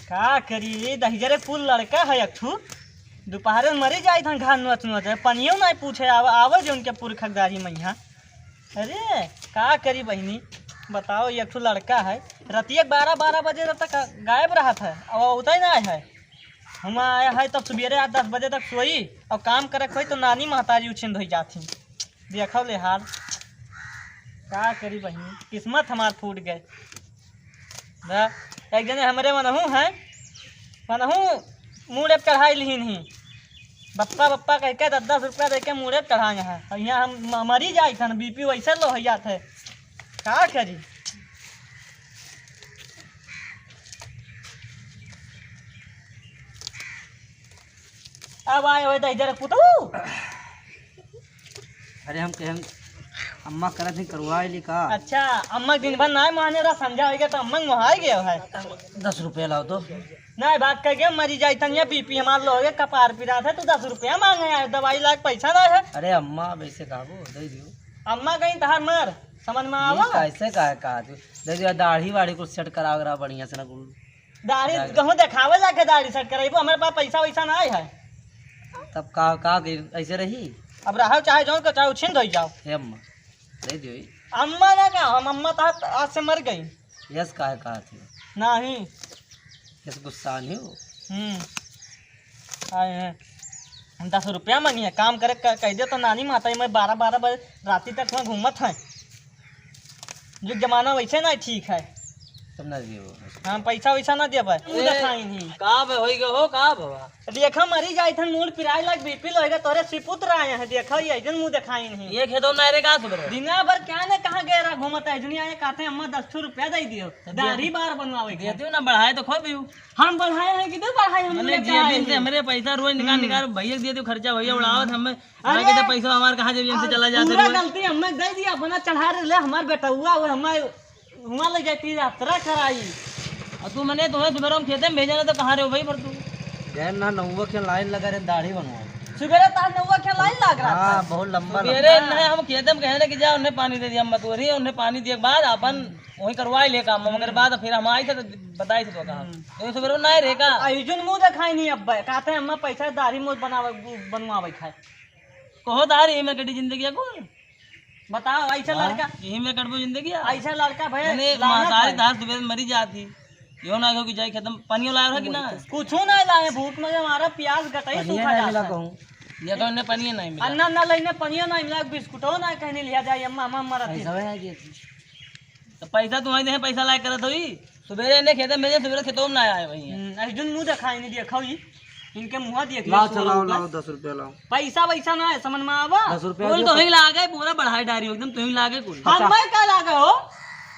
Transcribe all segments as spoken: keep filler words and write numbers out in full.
का करी, दहिजरे कुल लड़का है एक ठू। दुपहरे में मरी जाइत हन, घास नोच नोच, पनियो नाहीं पूछे, आवे, आवे जे उनके पुरखा के दाढ़ी मइहाँ। अरे, का करी बहिनी, बताओ, एक ठू लड़का है, रतिया के बारह, बारह बजे तक गायब रहत है, अब उतै नाहीं है। हम आया है तब सुबेरे आठ, दस बजे तक सोई, और काम करे के होई तो नानी महतारी उछिन धोई जात ही। देखो ले हाल, का करी बहिनी, किस्मत हमार फूट गए। द-, एक जने हमरे मनहू हैं, मनहू मूड़े पे चढ़ाई लिहिन ही। बप्पा, बप्पा कह के दस दस रुपया दे के मूड़े पे चढ़ाए हैं। और यहाँ हम म-, मरी जाइत हन, बीपी वैसे लो हो जात है। का करी? अब आए हुए दहिजरे पुतऊ। अरे हम कहें, अम्मा करत ही करवाए ली का? अच्छा, अम्मा दिन भर नाय माने रहा, संझा होइगा तो अम्मा मोहाई गयो है। दस रुपया लाओ तो। नाय, बात कह के मरी जाई तनिया, बीपी हमार लो है, कपार पिरात है, तू दस रुपया मांगे है, दवाई लायक पैसा नाय है। अरे अम्मा, अब ऐसे कहबो, दे दियो। अम्मा कहीं तहार मर, समझ में आवा? कैसे का, का तू? दे दियो, दाढ़ी वाढ़ी कुछ सेट करावे रहा बढ़िया से ना कुल। दाढ़ी जाके। कहूँ देखावे जाके दाढ़ी सेट कराइबो, हमारे पास पैसा वैसा नाय है। तब का, का के ऐसे रही? अब रहो चाहे जौन को, चाहे उछिन धोई जाओ। हे अम्मा, दे दियो ई। अम्मा ना का, हम अम्मा तो आज, आज से मर गई। यस काहे कहा थी? नहीं। यस गुस्सा नहीं हो? हम्म। आए हैं। हम दस रुपया मांगी है, काम करे क-, कह दे तो नानी माता, मैं बारह, बारह बजे राती तक वहाँ घूमत है। जो जमाना वैसे ना ठीक है। तब ना दियो। हाँ, पैसा वैसा ना देबे। ऊ ए, देखाई नहीं। का बे, होई गए हो, का बाबा? देखा, मरी जाई थन, मूड़ पिराई लाग, बीपी लो होइगा, तोरे सिपुत्र आए हैं, देखा, ये जन मुंह देखाई नहीं। ये खेतों में रे का सुधरे? दिना भर क्या ने कहाँ गए रहा, घूमत है, दुनिया ये कहते हैं, "अम्मा, दस ठो रुपया दे दियो, तो दे दाढ़ी बार बनवावे के।" देती हूँ ना, बढ़ाए तो खूब ही हूँ। हम बढ़ाए हैं कि तू बढ़ाए, हमने मने कहा जेबिन है से ये? हमरे पैसा रोज निकाल हम्म। निकाल भैया के दे दो खर्चा, भैया उड़ावत हम्म। हमें। अरे, आगे तो पैसा हमार कहाँ जेबिन से अरे, चला जाता पूरा रोज। गलती हमें दे दिया, अपना चढ़ा ले, हमार बेटउआ, वो हमार हुआं ले जाती यात्रा कराई। और तू मने तुम्हें सुबह हम खेते में भेजा ना तो कहाँ रहे हो भाई पर तू? गए ना नौवा के लाइन लगा रहे दाढ़ी बनवाओ। सुबह तार नौवा के लाइन लग रहा हाँ, था। बहुत लंबा सुबेरे लंबा। नहीं हम खेते में कहने कि जा उन्हें पानी दे दिया, हम मतोरी उन्हें पानी दिए के बाद अपन वही करवाई ले काम, मगर हम्म। बाद फिर हम आई थे तो बताई थे तो काम। हम्म। तो सुबह ना रे का? आ, इजुन मुंह देखाई नहीं अब, कहते हैं अम्मा पैसा दाढ़ी मुंह बनावे, बनवावे खाए। कहो दाढ़ी में कटी जिंदगी है कौन? बताओ, ऐसा हाँ, लड़का यही में कटबो जिंदगी है। ऐसा लड़का भैया मने लानत महतारी है। धार सुबह मरी जाती। यो ना कहो कि जाई खत्म, पानियो लाए रहा कि ना? कुछो ना लाए, भूख में हमारा प्यास गटई बढ़िया सूखा ना मिला जाता है। कहूँ। ये तो इन्हें पानियो नहीं मिला। अन्ना ना लेने पानियो नहीं मिला, बिस्कुटो ना कहने लिया जाए, अम्मा, अम्मा मरत ऐसा है। है कि तो पैसा तुम्हारे देहे, पैसा लाए करत होई। सुबेरे इन्हें खेते में भेजे, सुबेरे खेतों में ना आए वही हैं। हम्म, अर्जुन मुंह दिखाई नहीं दिया, खाओ ये। इनके मुंह देख लो, लाओ, सोलह चलाओ, उनका। लाओ, दस रुपया लाओ। पैसा वैसा ना है, समझ में आवा? दस रुपया कुल दियो तो तो। ही लागे, पूरा बढ़ाई डारी हो एकदम, तो ही लागे कुल। हम पचास। मैं का लागे हो?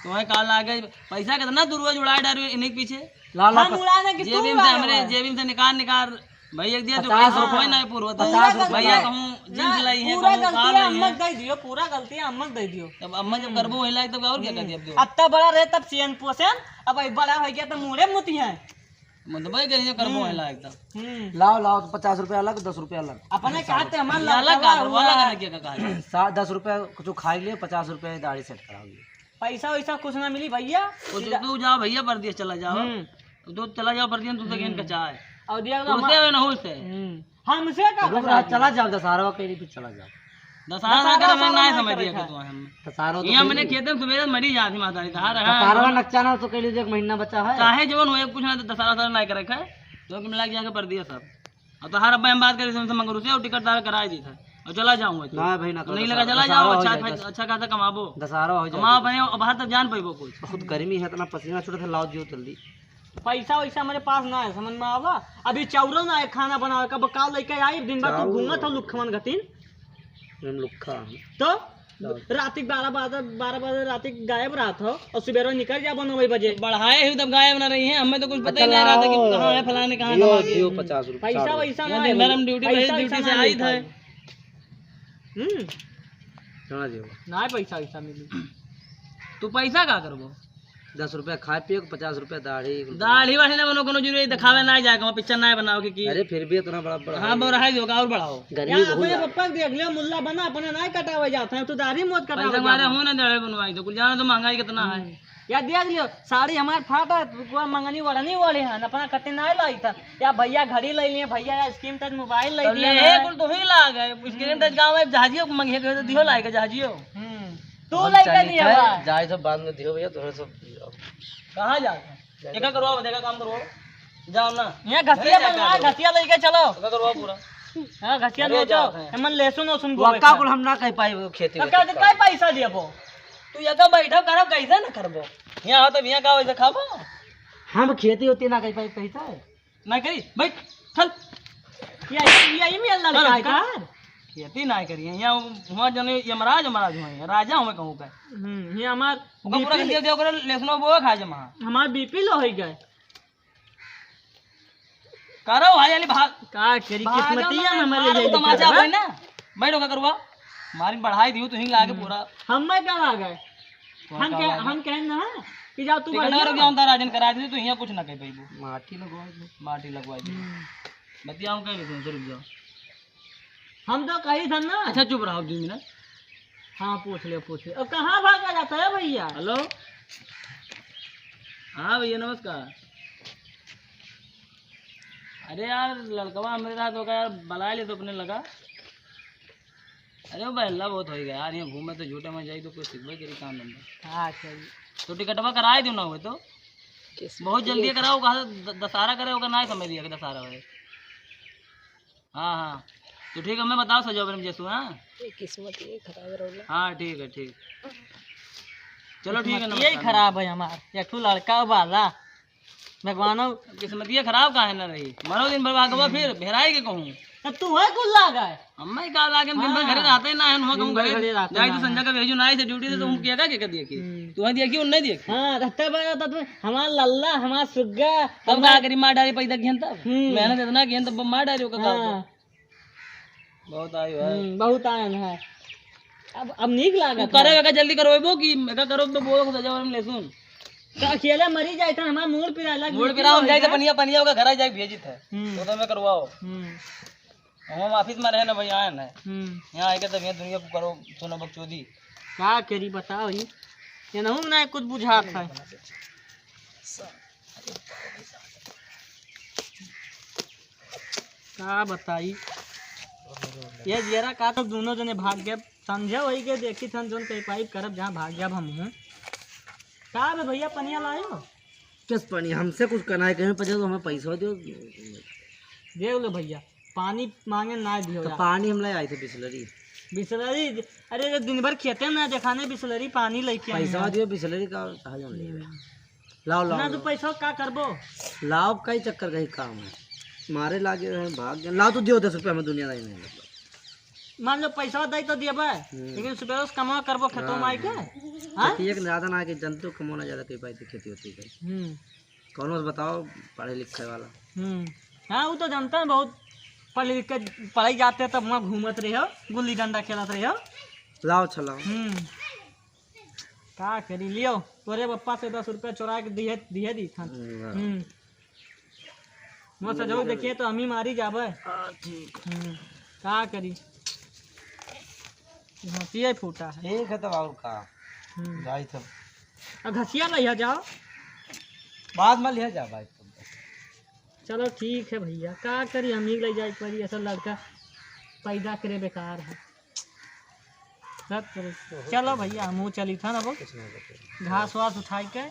तुम्हें का लागे? पैसा कितना दूर हुआ, उड़ाई डारी इन्हीं के पीछे। ला, ला, हम प-, उड़ाने की जेबी तू में से उड़ाए हमरे, हुआ है। जेबी में से निकाल, निकाल। भाई एक दिया तो पचास रुपया। कोई नहीं पूर्व था। पचास रुपया। भैया कहूँ जींस ना, लाई है, पूरा कहूँ गलती कार है, लाई अम्मा है। दे दियो, पूरा गलती है, अम्मा दे दियो। तब अम्मा जब हम्म। करबो वही लायक, तब और क्या कर दिया अब जो? अत्ता बड़ा रहे तब सियन पोसेन, अब एक बड़ा हो गया तो मूड़े मुती है। मतलब भाई कहीं करबो हम्म। वही लायक तब। हम्म। लाओ, लाओ, तो पचास रुपया अलग, दस रुपया अलग। अपने कहा थे हमारा ये अलग लड़का का, वो हुआ। अलग अलग क्या कहा है? सा-, दस रुपया कुछ खाई ले, पचास रुपया दाढ़ी सेट कराओ। पैसा वैसा कुछ ना मिली भैया। वो तो सीधा तू जाओ भैया, परदेस चला जाओ। हम्म। तो चला जाओ परदेस, तुमसे हम्म। कहीं कचा है। और दिया तुमसे हमारा वे ना हो से। हम्म। हमसे का रुक कचा रहा, है? चला जाओ, दशहरा का कहीं भी चला जाओ। दशहरा दशहरा ना करे, मैं ना समझ दिया कि तू है हम। दशहरा तो ये हमने कहीं खेते में सुबह मरी जाती माता री, दशहरा है। दशहरा का नकचा ना तो कह लीजिए, एक महीना बचा है। चाहे जवन हो, कुछ ना तो दशहरा, दशहरा ना करे खाए। तो कि मिला गया के परदेस सब। और तोहार अब्बा हम बात करी तुमसे मंगरू से और टिकट तार कराए दी था। और चला जाऊंगा तू। ना भाई, ना तो करो, नहीं लगा, दशहरा, चला दशहरा जाओ, हो अच्छा जाए, खा-, दस-, अच्छा खासा कमाबो। दशहरा हो जाए। कमा भाई, और बाहर तब जान पैबो कुछ। बहुत गर्मी है, इतना पसीना छूटत है, लाओ जियो जल्दी। पैसा वैसा हमारे पास ना है, समझ में आवा? अभी चाउरो ना है खाना बनावे का, बकाल लेके आई, दिन भर तू चाउर। घूमत हो लुखमन गतिन। हम लुक्खा हम। तो? रात के बारह बजे, बारह बजे रात के गायब रहत हो और सुबेरे निकल जाबो नौ बजे। बढ़ाए ही तब गायब ना रही है, हमें तो कुछ पता ही अच्छा, नहीं रहता कि लाओ। कहाँ है फलाने, कहाँ दियो, धमाके। दियो पचास रुपया, पैसा साठ रुपया। वैसा ये ना दिन है, भर हम ड्यूटी पे, पैसा ड्यूटी वैसा से ना आई मिलता था। है। हम्म। कहाँ दियो? ना पैसा वैसा मिली। तू पैसा का करबो? दस रुपया खाए पिए के, पचास रुपया दाढ़ी। दाढ़ी वाढ़ी ना बनो, कोनो जरूरी दिखावे ना जाए, कहूँ पिक्चर ना बनाओ के की। अरे फिर भी इतना बड़ा बढ़ा हाँ, है। बढ़ाई दो, और बढ़ाओ। गर्मी यहाँ बहुत अपने ज्यादा। पप्पा के देख लियो, मुल्ला बना, अपने ना कटावे जाते हैं, तू दाढ़ी मत कटावे पैसा हमारे जाते हैं। हो ना दाढ़ी बनवाई दो, कुल जाना तो महंगाई कितना है। हम्म। या देख लियो, साड़ी हमार फाटा, तू को मंगनी वड़नी वाले हन, अपना कटे नाहीं लाइत हन। या भैया घड़ी लइ लिए, भैया या screen touch mobile लइ तब दिए ले, हन। कुल तू ही लाग है, screen touch गाँव में जहाजियो मंगिए के तो दिहो लाग है, जहाजियो। हम्म। तू हम लाइ के चली दियो है, भाई। जाए तो बाद में दियो भैया, तुम्हें सब। कहाँ जाए? जाए एका तो करवाओ, देखा काम करवाओ। जाओ ना। यहाँ घसिया अरे, बनवा, क्या घसिया लेके चलो। एका करवाओ पूरा। हाँ, घसिया अरे, ले जाओ। जाओ। एमन लहसुन वहसुन वो बोवे का खाए। कुल हम ना कह पाई वो खेती तो वेती क्या, का। काय पैसा दिया वो? तू यहाँ बैठो करो, कैसे ना करबो? यहाँ हो तो यहाँ का वैसे खाबो? हम खेती होती ना कह पाई पैसा है। ना करी, बैठ, चल। ये, ये, ये भी अल्लाह चल, लिखा है चल। का? खेती ना करी, यहाँ हुआ जने यमराज, यमराज हुआ है, राजा हुआ कहूँ का। हम्म, ये हमार ओका पूरा बीपी खा जाए, ओकरा लहसुन बोवे खा जाए वहाँ। हमार बीपी लो है गए। करो भाई, अली भाग। का करी, भाग किस्मतिया ना, में हमारे मार ले तमाचा लिखा है। होई ना। बैठ ओका करवा। मारी बढ़ाई दियो, तू हिंग लागे हम्म। पूरा। हम मैं क्या आ गए? हम कह, हम कहें ना कि जाओ तू टिकट बढ़िया और हो। क्या होता राजन करा दे, तू यहाँ कुछ ना कह पाइबो। माटी लगवा दे। माटी लगवा दे। हम्म। बतियाओ कहीं भी सुन, रुक जाओ। हम तो कही था ना। अच्छा, चुप रहो दो मिनट। हाँ, पूछ ले, पूछ ले। अब कहाँ भागा जाता है भैया? हेलो। हाँ भैया, नमस्कार। अरे यार, लड़कवा हमरे साथ होगा यार, बुला ले तो अपने लगा। अरे वो बहला बहुत हो गया यार, यहाँ घूमे तो झूठे में जाई तो कुछ सीखबे करी काम धंधा। हाँ, सही। तो टिकटवा कराए दो ना हुए तो। बहुत जल्दी कराओ, कहा द-, दशहरा करे होगा ना, समझ लिया कि दशहरा है। हाँ, हाँ। तो ठीक है, मैं बताओ सजो अपने जैसू, हाँ? ये किस्मत ये खराब रहो। हाँ, ठीक है, ठीक। चलो, ठीक है, किस्मत ये नमस्कार। खराब है हमार, एक ठो लड़का वाला। भगवानो। किस्मतिया खराब काहे ना रही? मरो दिन भर भागवा फिर, भेराई के कहूँ। तब तू है कुल लागा है? हम मैं का लागे, हम दिन भर हाँ। घरे रहते ही ना है, हुआ दिन कहूँ भर घरे। घरे रहते जाए ना तो है। संजय का भेजू ना आए से ड्यूटी से, तो हम हम्म। किया का, के कर दिया कि? हम्म। तू है देखी, उन्हें देखी। हाँ, रहते बड़ा तब हमार लल्ला, हमार सुग्गा, तब हमार का करी, मार डाली पैदा किहन तब? हम्म। मेहनत इतना किहन तब मार डाली ओका का हाँ। बहुत आयु है। हम्म, बहुत आयन है। अब, अब नीक लागत तू करे है। एका जल्दी करो, एबो की एका करो तो बोलो सजा वाला में लहसुन। तो अकेले मरी जाए था, हमारा मूड पिराला, मूड बीपी पिराओ, हम हो जाए तो गया। पनिया, पनिया ओका घर आ जाए, भेजित है। हम्म। तो, तो मैं करवाओ। हम्म। हम ऑफिस में रहे ना भाई, आए ना। हम्म। यहाँ आके तब ये दुनिया को करो, सोना बकचोदी। का करी बताओ ही? ये नहूँ ना कुछ बुझात है। का बताई? ये जियरा का तो दोनों जने भाग गए। संझा वही के देखी थन जोन कई पाइप करब जहाँ भाग जाब हम हूँ। का बे भैया पनिया लायो? किस पानी? हमसे कुछ करना है, कहीं पर जाओ तो हमें पैसा दो। देख लो भैया, पानी मांगे ना दियो तो यार। पानी हम ले आए थे बिसलरी। बिसलरी? अरे, ये दिन भर खेते में ना देखाने बिसलरी पानी लेके आए पैसा हैं। दियो, बिसलरी का कहा जान ले। हम्म। लाओ, लाओ, ना तू लाओ। पैसा का करबो? लाओ, कई चक्कर का ही काम है। मारे लागे रहे, भाग गए। लाओ, तू दियो दस रुपया, हमें दुनिया नहीं, नहीं मतलब। मान लो पैसा दई तो दियबे, हम्म। लेकिन सुबह से कमा करबो खेतों में हाँ, आइके। हाँ। हाँ? खेती एक ज्यादा ना कि जंतु कमाना ज्यादा कई पाई थी खेती होती है। हम्म। कौनो से बताओ पढ़े लिखे वाला। हम्म। हाँ, वो तो जानते हैं बहुत पढ़े लिख के पढ़ाई जाते तब वहाँ घूमत रहे हो, गुल्ली डंडा खेलत रहे हो। लाओ, अच्छा लाओ। हम्म। का करी, लियो, तोरे पप्पा से दस रुपया चोरा के दिए, दिए दी था। हम्म। हम्म। वो सजो देखिए तो हम ही मारी जाबे। हाँ, ठीक। हम्म। का करी? घसिया ही फूटा है। ठीक है, तब और का? हम्म। जाई तब। अब घसिया लिया जाओ। बाद में लिया जा भाई। चलो ठीक है भैया, का करी, हम ही ले जाए पड़ी, ऐसा लड़का पैदा करे बेकार है। सब करे। चलो भैया, हम चली था ना वो कुछ नहीं बचे। घास वास उठाई के।